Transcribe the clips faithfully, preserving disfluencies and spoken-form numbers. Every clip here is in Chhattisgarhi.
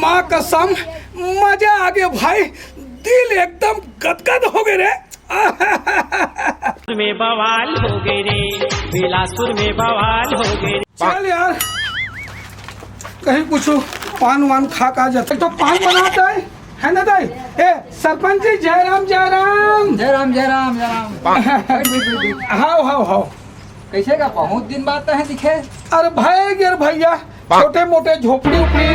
माँ कसम, मजा आ गया भाई, दिल एकदम गदगद हो गए रे। में बवाल हो गए रे, बिलासपुर में बवाल हो गए रे। चल यार, कहीं कुछ पान वान खा का जाते तो पान बनाता है, है ना दाई? ए सरपंच जी, जय राम, जय राम। जय राम, जय राम, जय राम। बैठ, बैठ, बैठ, बैठ। हाव, हाव, हाव। कैसे का बहुत दिन बाद तहे दिखे? अरे भाई, गिर भैया, छोटे मोटे झोपड़ी उपड़ी,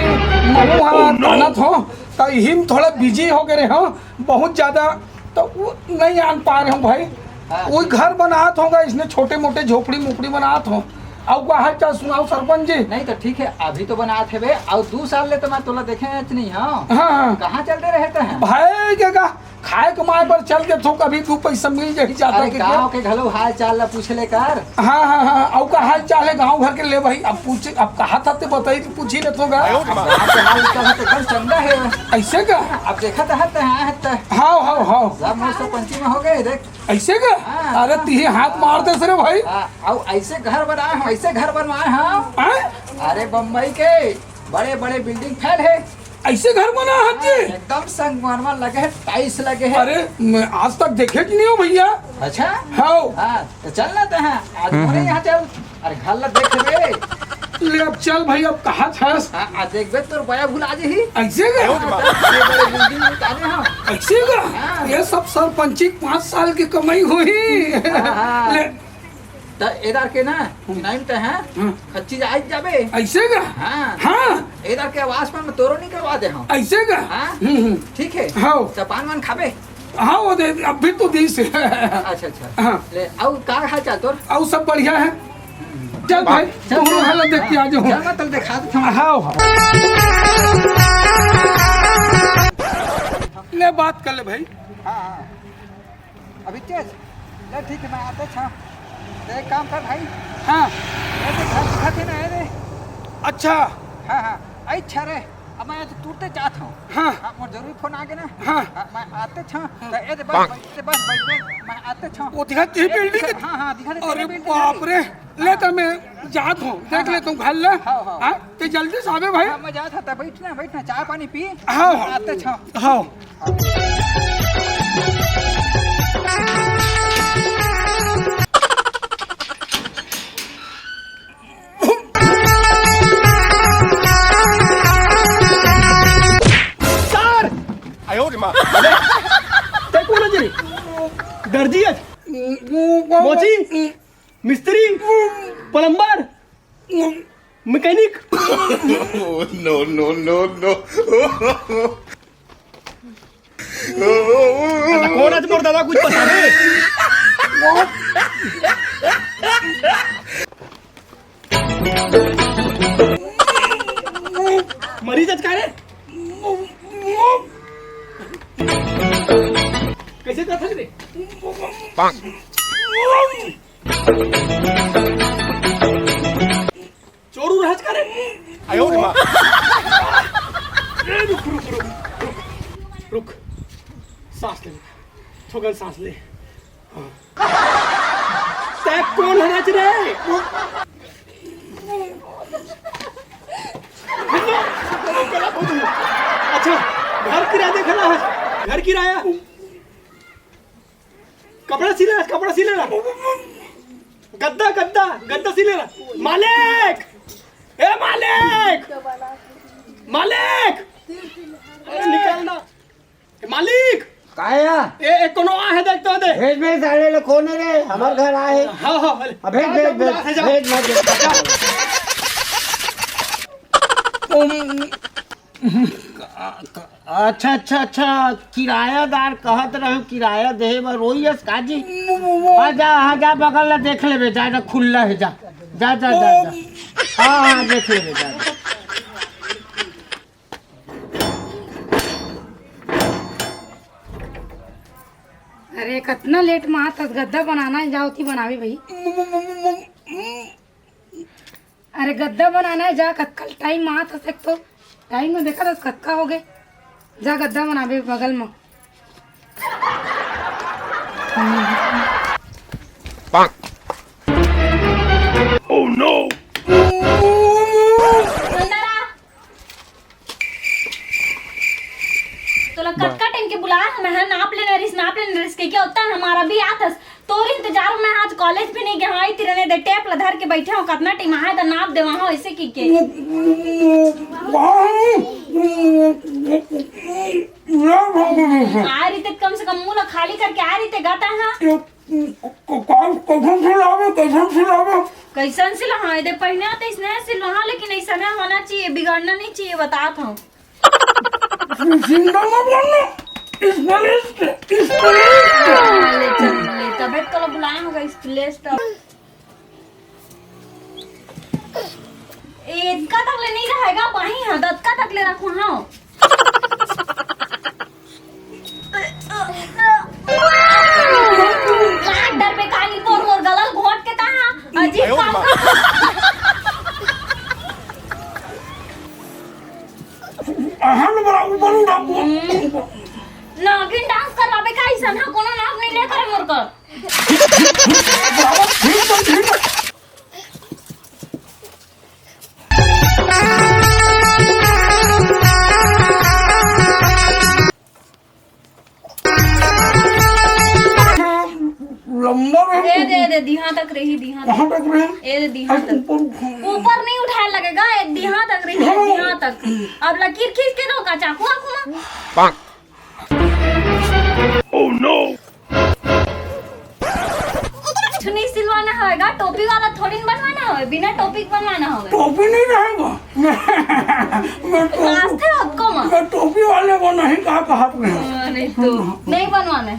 महूँ वहाँ कानत हो, तो यही में थोड़ा बिजी हो गए हो बहुत ज्यादा, तो वो नहीं आन पा रहे हो भाई। हाँ। वो घर बनात होगा, इसने छोटे मोटे झोपड़ी मोपड़ी बनात हो। अउ का हाल चाल सुनाओ सरपंच जी? नहीं तो ठीक है, अभी तो बनात हे बे, अउ दू साल ले तो मैं तोला देखे च नहीं हूँ। हाँ, हाँ। कहाँ चल दे रहे तहे? भाई के का खाए कमाए बर चल देथो, कभी दू पैसा मिल जाही जादा अरे के गाँव के। के घलो हाल चाल ला पूछ ले कर। हाँ, हाँ, हाँ, अउ का हाल चाल है गाँव घर के? ले भाई, अब पूछ, अब कहा था ते बताई तो पूछ ही लेथो गा। गाँव के हाल चाल तो एकदम चंगा है। ऐसे का? अब देखा तो है, हाँ, है तो। हाँ, हाँ, हाँ। सब मोर से पंची में हो गए, देख। ऐसे का? हाँ। अरे तिही हाथ मार दे रे भाई। हाँ, अउ ऐसे घर बनाए हम, ऐसे घर बनवाए हम। हाँ? अरे बम्बई के बड़े बड़े बिल्डिंग फैल है। ऐसे घर बना है जी? एकदम संगमरमर लगे है, टाइल्स लगे है। अरे मैं आज तक देखे कि नहीं हो भैया। अच्छा? हाँ। हाँ, तो चल ना तहे, आज हम्म, मोरे हम्म। यहाँ चल। अरे घर ला देख बे। ले अब चल भाई, अब कहाँ छस? हाँ, आज देख बे, तोर बया भुला जी ही। ऐसे का? हाँ, बड़े बड़े बिल्डिंग में जाने हम। ऐसे का? हाँ। ये सब सरपंची के पाँच साल की कमाई हुई। हाँ, हाँ। ले। त एदार के ना, हम्म। नाइन त है, हाँ। खच्ची आज जाबे। ऐसे का? हाँ। हाँ। एदार के आवाज पर मैं तोरो नहीं करवा दे हम। ऐसे का? हाँ। हम्म, हम्म। ठीक है। हाँ। त पान वान खाबे? हाँ, वो दे, अब भी तो दीस है। अच्छा, अच्छा। हाँ। ले, अउ का हाल चाल तोर? अउ सब बढ़िया है। चल भाई, चल, तुम चल। हालत देख के आ जाओ। चल, मैं तल दिखा देता हूँ। हाँ, हाँ। ले बात कर ले भाई। हाँ, हाँ। अभी तेज? ले ठीक है, मैं आते छा। तो एक काम कर भाई। हाँ। ये देख, घर दिखा थे ना, ये दे। अच्छा। हाँ, हाँ। आई छा रे। अब मैं तो तुरते जात हूँ। हाँ। हाँ, मोर जरूरी फोन आ गया ना। हाँ। हाँ, मैं आते छा। हाँ। तो ये दे बस, बस, बस, बस, बस, मैं आते छा। वो दिखा तेरी ये बिल्डिंग दिखा, के हाँ, हाँ, दिखा दे अरे तेरी बिल्डिंग बाप रे। ले तो मैं जात हूँ, देख हाँ, ले हाँ। तुम घर ले। हाँ, हाँ। हाँ, ते जल्दी से आवे भाई। हाँ, मैं जात हूँ, तो बैठना, बैठना, चाय पानी पी। हाँ, हाँ। आते छा। हाँ। सर! आयो रे माँ। अरे, ते कोण आहे रे? दर्जी आहे? मोची? मिस्त्री? Plumber? Mechanic? No, no, no, no। अच्छा, कोण आहे मोर दादा, कुछ बता दे। मरीज का रे? कैसे था रे? चोर उर हच करे। आयो रे माँ। ए, रुक, रुक, रुक, रुक, रुक। सांस ले, थोकन सांस ले। हाँ। तै कोन हरच रे? अच्छा, घर किराया देखला है? घर किराया? कपड़ा सिले, कपड़ा सिले ना। गद्दा, गद्दा, गद्दा सिले ना। मालिक! ए मालिक! मालिक! अरे निकाल ना। ए मालिक! काया? ए, ए, कोनो आहे देख तो दे। भेज, भेज, साले ले, कोन है रे? हमर घर आहे। हाँ, हाँ, अरे। अबे भेज, भेज, भेज, जा, जा। भेज, मत भेज। अच्छा, अच्छा, अच्छा, किरायादार कहत रहे, किराया देहे बर रोइस का जी? हाँ, जा, हाँ, जा, बगल ला देख लेबे, जा, जा, खुल्ला है, जा, जा, जा, जा, जा। हाँ, हाँ, देख लेबे, जा, जा। अरे, कतना लेट मा आत हस, गद्दा बनाना है, जाओ ती बनावे भाई। अरे गद्दा बनाना है, जा, कतका टाइम मा आत हस, एक तो टाइम में देखा था कतका हो गए। जा गद्दा बनाबे बगल में। Oh no! तोला कतका टाइम के बुलाए हंव मैं, नाप लेना रिस, नाप लेना रिस के क्या होता है हमारा भी आथस। तोर इंतजार में आज कॉलेज भी नहीं गया हंव, इतने दे टेप ला धर के बैठे हंव, कतना टाइम आए त नाप देवा हंव ऐसे की के। आ रही ते कम से कम मुंह ला खाली करके आ रही ते गाता हां। कैसन सिलावे, कैसन सिलावे? कैसन सिलावे? दे पहिना तो इसने सिलवा, लेकिन ऐसा ना होना चाहिए, बिगाड़ना नहीं चाहिए, बतात हंव। चिंता मत करना, specialist, specialist। ले चल, ले, तबे तो बुलाए हंव specialist। एतका तक ले नहीं रहेगा, बाही हां, दतका तक ले रखूं हां। लाग डर बेकारी तोर मोर गला ल घोंट के तहां। अजीब काम। अहन बड़ा ऊपर उड़ा। नागिन डांस करवाबे का अइसन ह? कोनो नाम नहीं ले करे मोर कर। बराबर, ठीक बा, ठीक बा। लंबा रहे। दे, दे, दे, दिहा तक रही, दिहा तक। कहाँ तक रहे? ए दे, दिहा तक। ऊपर उठा। ऊपर नहीं उठाए लगेगा, ए दिहा तक रही, हाँ। दिहा तक। अब लकीर खींच के दो का चाकू आँखों में। Oh no! कुछ नहीं सिलवाना होएगा, टोपी वाला थोड़ी न बनवाना होए, बिना टोपी के बनवाना होए। टोपी नहीं रहेगा। मैं, मैं टोपी, नाचते हो आपको माँ? मैं टोपी वाले को नहीं कहा, कहा तुम्हें। हाँ, नहीं तो नहीं बनवाना है।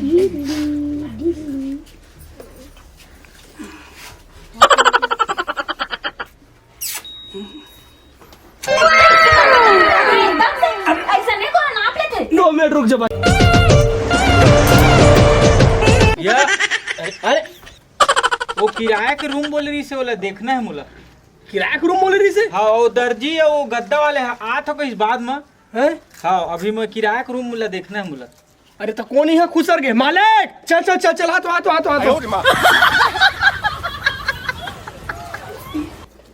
एकदम से ऐसा नहीं करो, नाप लेते। दो मिनट रुक जा भाई। या, अरे, अरे, वो किराया के रूम बोले रहिसे, ओला देखना है मोला। किराया के रूम बोले रहिसे? हाँ, वो दर्जी है, वो गद्दा वाले है, आ तो कहीं बाद में। हैं? हाँ, अभी मैं किराया के रूम मोला देखना है मोला। अरे तो कोन इहाँ खुसर गे? मालिक! चल, चल, चल, चल, आ तो, आ तो, आ तो, आ तो।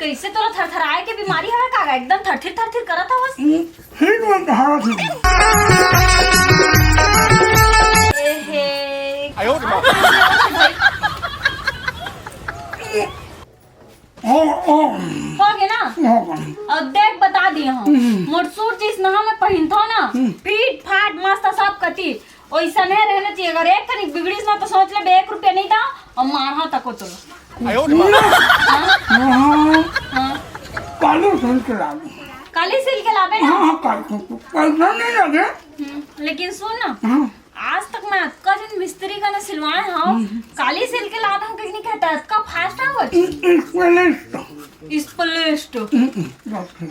कैसे तोला थरथराए के बीमारी हवे का? एकदम थरथिर थरथिर करत हवस। हम्म, ठीक में कहा थी। ए हे। आयो रे माँ। भाई। हो, हो। हो गे ना? हो गे। अब देख, बता दिए हंव। हम्म। मोर सूट जिस नहा में पहिनथव ना, हम्म। फिट फाट मस्त सब कति, ओइसने रहना चाहिए। अगर एक कनिक बिगड़िस ना, तो सोच ले, बे एक रुपया नहीं था और मारहा तको तो। आयो रे माँ। हाँ? हाँ। हाँ। काली सिल के लावे। काली सिल के लावे ना? हाँ, हाँ, काली सिल के। पैसा नहीं लगे। हम्म, लेकिन सुन ना, हाँ। आज तक मैं अतका झन मिस्त्री करा सिलवाए हंव, हम्म। काली सिल के लात हंव, कहीं नहीं कहता, अतका फास्ट आवत। इ-, specialist। Specialist। हम्म, हम्म, बात कर।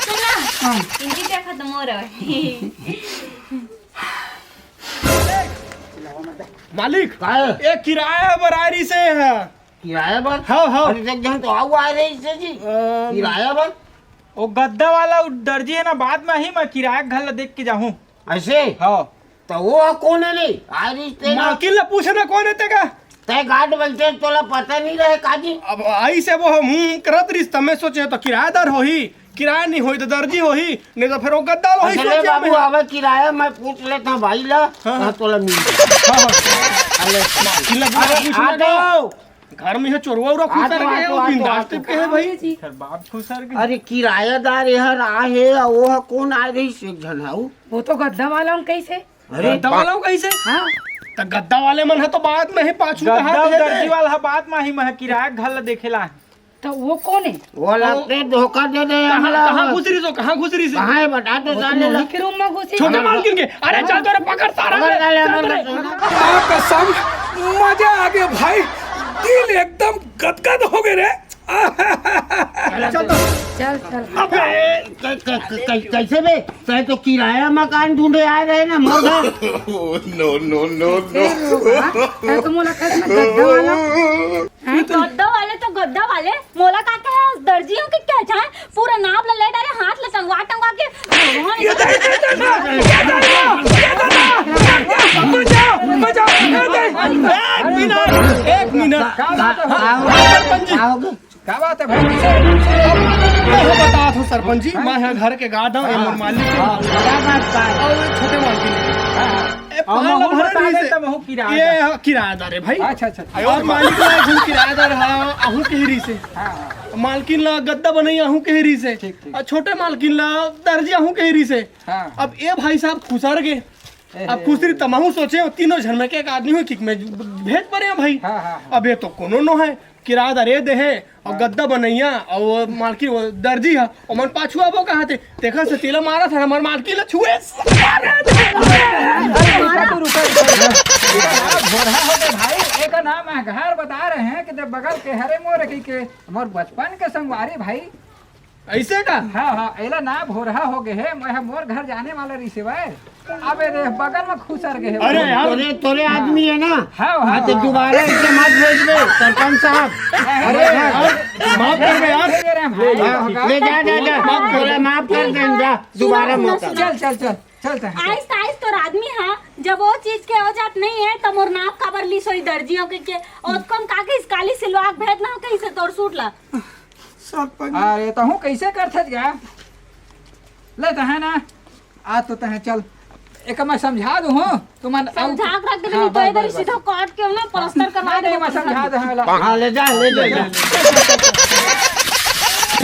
सुन ना, हाँ। हिंदी क्या खत्म हो रहा है? मालिक, का है? ए किराया बर आए रहिसे ह। किराया बर? हाँ, हाँ। अरे, एक झन तो आऊ आए रहिसे जी। अम, किराया बर? वो गद्दा वाला, वो दर्जी है ना, बाद में ही मैं किराया के घर ला देख के जाहूँ। ऐसे? हाँ। तो वो कोन है रे? आए रहिसे ना। मालकिन ला पूछे ना कोन है तेका? तै गार्ड बनते तोला पता नहीं रहे का जी? अब आई से वो हम हूँ करत रहिस, तब मैं सोचे तो किरायादार होही, किराया नहीं होही तो दर्जी होही, नहीं तो फिर वो गद्दा वाला होही, अरे सोचे बाबू, मैं। आवे किराया, मैं पूछ लेता हूँ भाई ला, हाँ, हाँ। हाँ, तोला मिल जाए। हाँ, हाँ। अरे, मालकिन ला अरे, पूछना आ नहीं। जाओ। घर में ये चोरवा उरा आ खुसर तो, आ गए, तो, वो आ तो, बिंदास आ तो। टाइप के है भाई। जी। सर, बाप खुसर गए। अरे, किरायादार एहर आ हे, अउ वो ह कोन आए रहिस एक झन ह, उ? वो तो गद्दा वाला हूँ, कैसे? अरे, गद्दा वाला हूँ, कैसे? हाँ। त गद्दा वाले मन ह तो बाद में ही पाछू गद्दा कहा थे। दर्जी वाला ह बाद में ही, मैं किराया घर ला देखे ला। तो वो कोन है? वो लगते धोखा दे दे कहाँ, हमला। कहाँ घुस रही सो, कहाँ घुस रही सो? कहाँ है बता तो वो तो साले ला। नोनी के रूम में घुसी। छोटे मालकिन के। अरे चल तोरे पकड़ सारा पकड़ ले, साले, चल पकड़ तोरे। साले। आ कसम, मजा आ गया भाई, दिल एकदम गदगद हो गए रे। चल तो। चल, चल। अबे, कै-, कै-, कै-, कै-, कैसे बे? तै तो किराया मकान ढूंढे आए रहे ना, मोर घर। No, no, no, no। फिर वो, हाँ? तै तो मुलाकात में गद्दा वाला। हैं? गद्दा वाले तो गद्दा वाले, मोला का कहे, दर्जी हो के क्या चाहे? पूरा नाप ला ले डारे, हाथ ला टंगवा टंगवा के। ये दे, दे, दे, दे, दे, दे, दे, दे, बचाओ, बचाओ, ये दे। एक मिनट, एक मिनट। का, का, का, सरपंच जी। का हो गया? का बात हे भाई? मैं ह बतात हूँ सरपंच जी, हाँ। मैं ह घर के गाद हूँ, ये मोर मालिक हे। हाँ, बड़ा बात बा। अउ ये छोटे मालकिन हे। हाँ, हाँ। ए, अउ महूँ बता दे त महूँ किराया ये ह किरायादार हे भाई। अच्छा, अच्छा, अच्छा। अउ मालिक ला एक झन किरायादार ह, आहूँ कहे रिहिसे। हाँ, हाँ। मालकिन ला गद्दा बनइया आहूँ कहे रिहिसे। ठीक, ठीक। अउ छोटे मालकिन ला दर्जी आहूँ कहे रिहिसे। हाँ। अब ए भाई साहब खुसर गे। ए अब हे। खुसरी त महूँ सोचे हूँ, तीनों झन में के एक आदमी हो कि मैं भेज परे हूँ भाई। हाँ, हाँ, हाँ। अब ये तो कोनो नो हे, किरायादार ए दे हे, अउ गद्दा बनइया, अउ वो मालकिन, वो दर्जी ह, ओमन पाछू आबो कहाथे, तेखर से तेला मारत हे, हमर मालकिन ला छुए। अरे, रुका तो रुका, रुका, रुका। एकर नाम भोरहा हो गे भाई, एकर नाम मैं घर बता रहे हैं कि जब बगल के हरे मोर की के, मोर बचपन के संगवारी भाई। अइसे का? हाँ, हाँ, एला ना भोरहा हो गे हे, मैं ह मोर घर जाने वाला रिहिसे भाई। अबे रे, बगल में खुसर गे हे। अरे यार। तोरे, तोरे आदमी हे ना? हाँ, हाँ, हाँ, तो हाँ। दोबारा इसे मत भेजबे, सरपंच साहब। अरे यार, माफ कर दे यार। ले, ले, ले, जा, जा, जा। माफ कर दे। तोला माफ कर देन, जा। सुनो, दोबारा सुनो, मत। सुनो। चल, चल, चल, चलते हैं। आइस त आइस तोर आदमी हा, जब वो चीज के औजात नहीं है, त मोर नाप काबर लिस होही दर्जियों के, के? और कम का के इस काली सिलवा के भेज ना हो कहीं से तोर सूट ला। सरपंच। अरे, तहूँ कइसे करथस गा? ले, तहें ना, आज तो तहें चल, एक मैं समझा दूँ, हूँ, तुमन समझा के रख दे, हाँ, नहीं तो बस, इधर बस, सीधा बस। काट के ना प्लास्टर करवा नहीं, नहीं, दे। मैं समझा दूँ, हाँ, ला। हाँ, ले जा, ले जा, ले जा।